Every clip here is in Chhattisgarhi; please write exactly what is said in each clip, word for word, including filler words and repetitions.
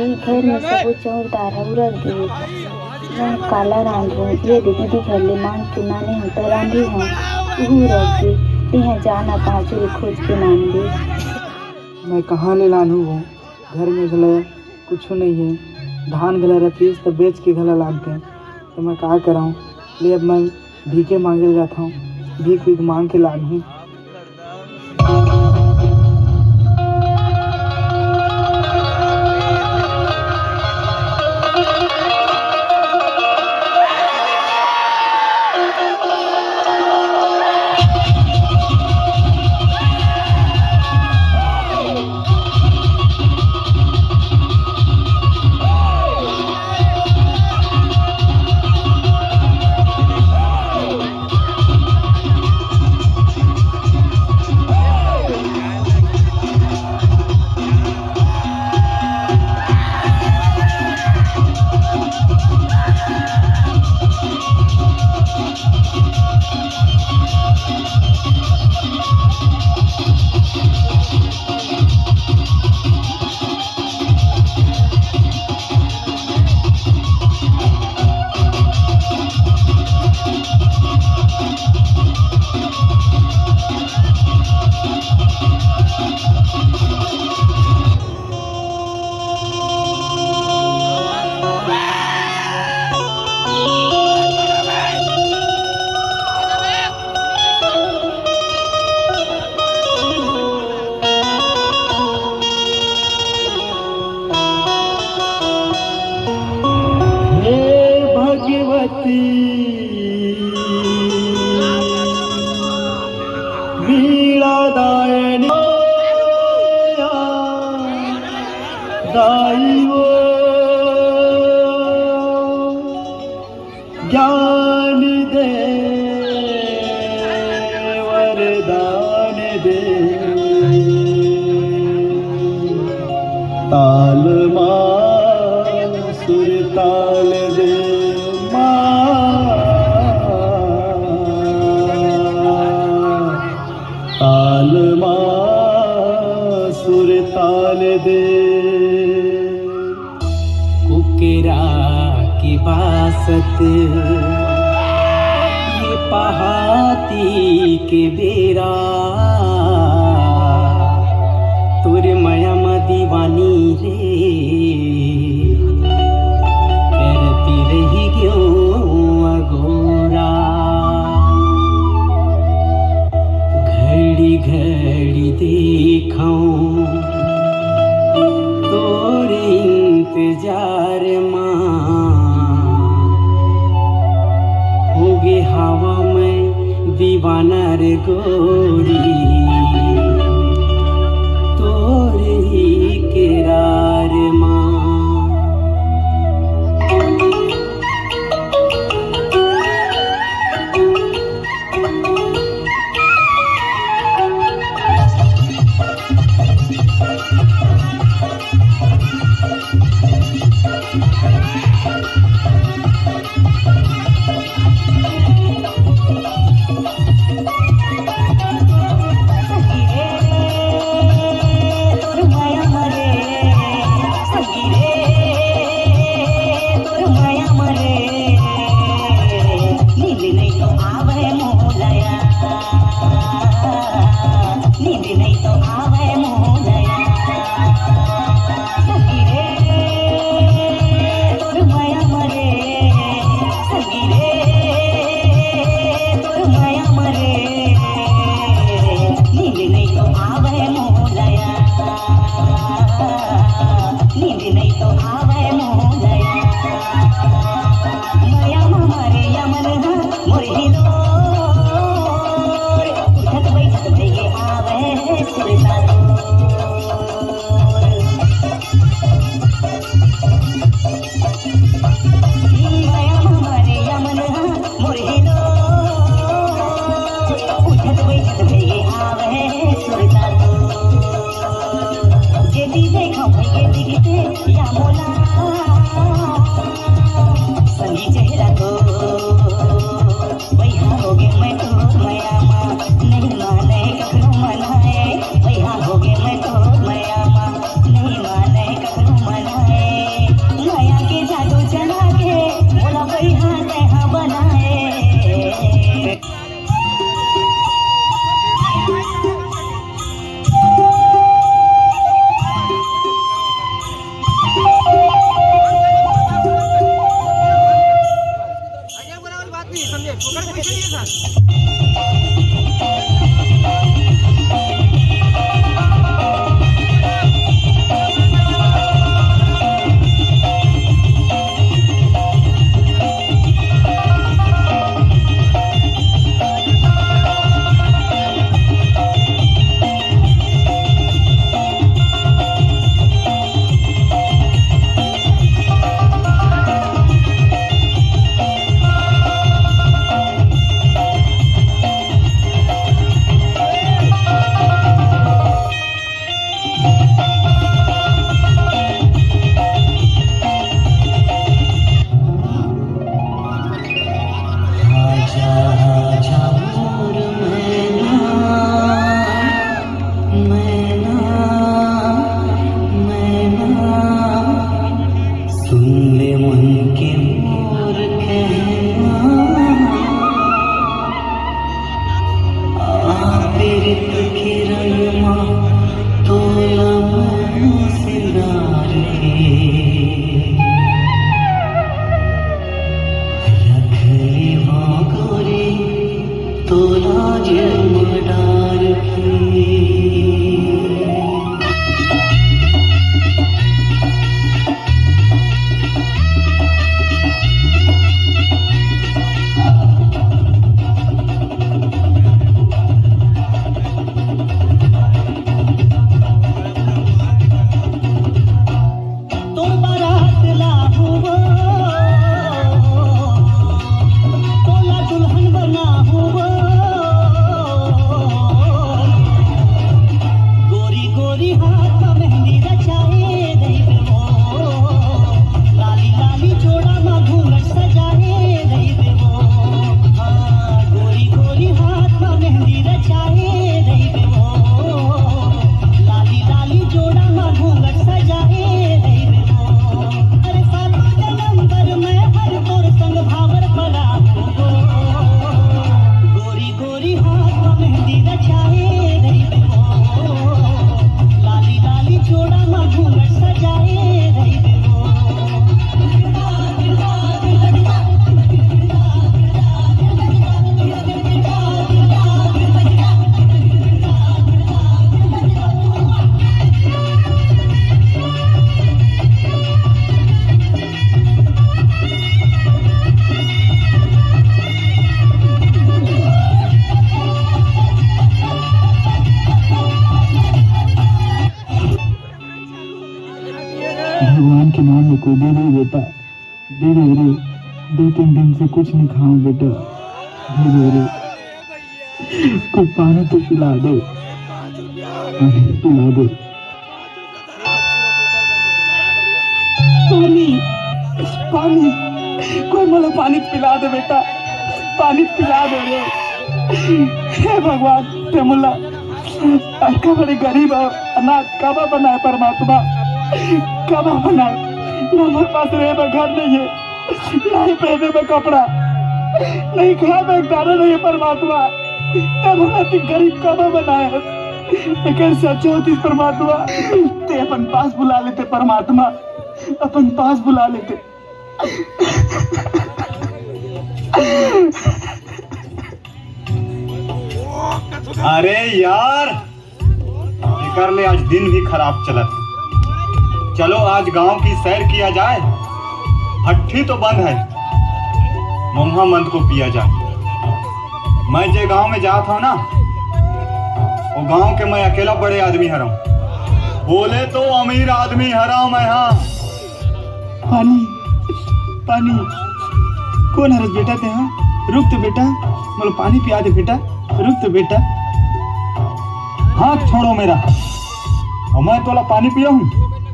ए घर में सबो चौरदार ह उरग गे। मैं काला रांधहूँ? ये दे दीदी घर ले मांग के लाने हूँ त रांधे हूँ, उहू उरग गे। तेंहा जा ना पाँचू ल खोज के लान दे। मैं कहाँ ले लानहूँ वो? घर में घला कुछु नइ हे। धान घला रतिस त बेच के घला लानतें, त मैं का करंव? ले, अब मैं भीखे मांगे ल जाथंव, भीख भीख मांग के लानहूँ। हे भगवती वीणा दायनी, दाई वो ज्ञान दे, वरदान दे। ताल मा सुर ताल दे मा, ताल मा सुर ताल दे। कुकरा के बासत ये पहाती के बेरा, तोर मया म दीवानी रे, करती रही गेंव अगोरा। घड़ी घड़ी देखंव तोर इंतजार मा, होगे हवंव मैं दीवाना रे गोरी, तोर ही करार मा। भगवान के नाम में कोई दे दे बेटा, दे दे रे। दो तीन दिन से कुछ नहीं खाऊं बेटा, दे दे रे। कोई पानी तो पिला दे, पानी पिला दे। पानी, पानी, कोई मोला पानी पिला दे बेटा, पानी पिला दे रे। हे भगवान, ते मोला अतका बड़े गरीब और अनाथ काबर बनाए परमात्मा, काबर बनाए? ना मोर पास रहे बर घर नहीं है, नहीं पहने बर कपड़ा, नहीं खाए बर एक दाना नहीं है परमात्मा। ते मोला अति गरीब काबर बनाए? एकर से अच्छा होतिस परमात्मा, ते अपन पास बुला लेते परमात्मा, अपन पास बुला लेते। अरे यार, एकर ले आज दिन भी खराब चलत हे। चलो, आज गांव की सैर किया जाए। भट्ठी तो बंद है, महुआ मंद को पिया जाए। मैं जे गांव में जात हूं ना, वो गांव के मैं अकेला बड़े आदमी हरव। बोले तो अमीर आदमी हरव मैं, हाँ। पानी, पानी। कोन हरस बेटा ते, हाँ? रुक तो बेटा, मोला पानी पिया दे बेटा, रुक तो बेटा। हाथ छोड़ो मेरा, और मैं तोला पानी पियाऊं?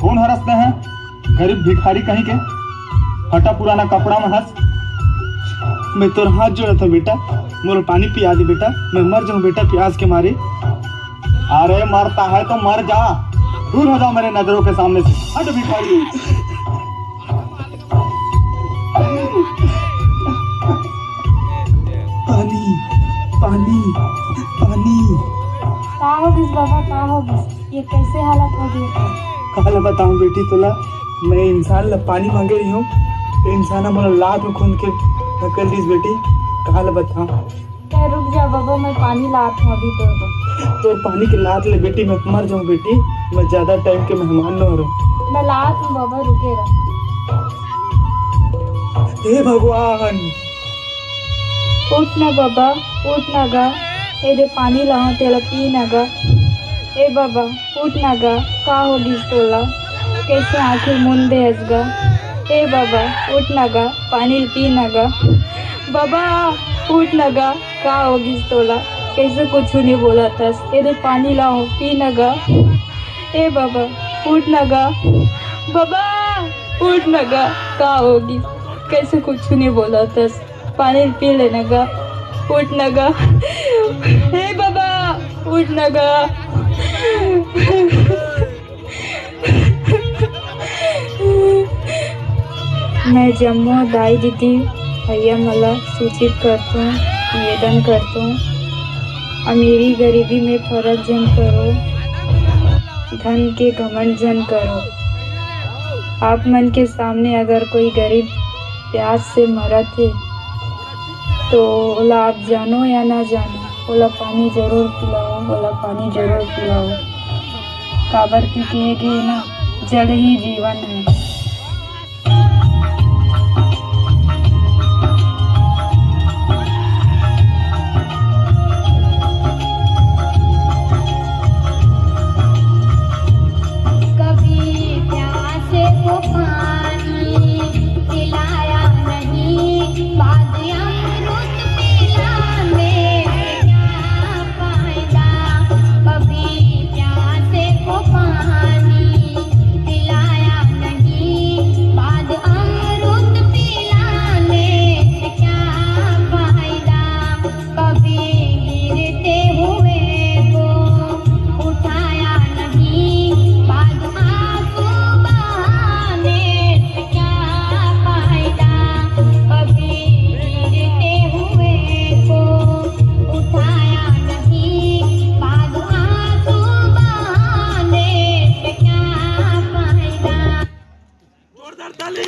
कोन हरस ते, हाँ? गरीब भिखारी कहीं के, फटा पुराना कपड़ा में हस। मैं तोर हाथ जोड़त हूं बेटा, मोला पानी पिया दे बेटा, मैं मर जाऊं बेटा प्यास के मारे। अरे मरता है तो मर जा, दूर हो जा मेरे नजरों के सामने से, हट भिखारी। पानी, पानी, पानी। का हो गिस बाबा, का हो गिस? ये कैसे हालत हो गई? काला बताऊं बेटी तोला, मैं इंसान ला पानी मांगे रही हूँ, तो इंसान मोला लात में खूंद के ढकेल दिस बेटी। काला बताऊं? ए, रुक जा बाबा, मैं पानी लात हूँ अभी तोर बर। तोर पानी के लात ले बेटी, मैं मर जाऊं बेटी, मैं ज्यादा टाइम के मेहमान न हूँ। मैं लात हूँ बाबा, रुके रह। हे भगवान। उठ ना बाबा, उठ ना गा, ए दे पानी लाहूं, तेला पी ना गा। ए बाबा, उठ ना गा, का हो गिस तोला? कैसे आंखी मूंद दे हस गा? ए बाबा, उठ ना गा, पानी पी ना गा। बाबा, उठ ना गा, का हो गिस तोला? कैसे कुछु नहीं बोलत हस? ए दे पानी लाहूं, पी ना गा। ए बाबा, उठ ना गा। बाबा, उठ ना गा, का हो गिस? कैसे कुछु नहीं बोलत हस? पानी पी ले ना गा, उठ ना गा। हे बाबा, उठ ना गा। मैं जम्मो दाई दीदी भैया मन ला सूचित करतों, निवेदन करतों, अमीरी गरीबी में फर्क झन करो, धन के घमंड झन करो। आप मन के सामने अगर कोई गरीब प्यास से मरत हे, तो ओला आप जानो या ना जानो, ओला पानी जरूर पिलाओ, ओला पानी जरूर पिलाओ। काबर कि कहे गे ना, जल ही जीवन है। कभी प्यासे को पानी पिलाया नहीं, बाद अमृत पिलाने से क्या फायदा। कभी प्यासे को पानी पिलाया नहीं, बाद अमृत पिलाने से क्या फायदा। कभी गिरते हुए को उठाया नहीं, बाद आंसू बहाने से क्या फायदा। कभी गिरते हुए को उठाया नहीं, बाद आंसू बहाने से क्या फायदा। जोरदार ताली।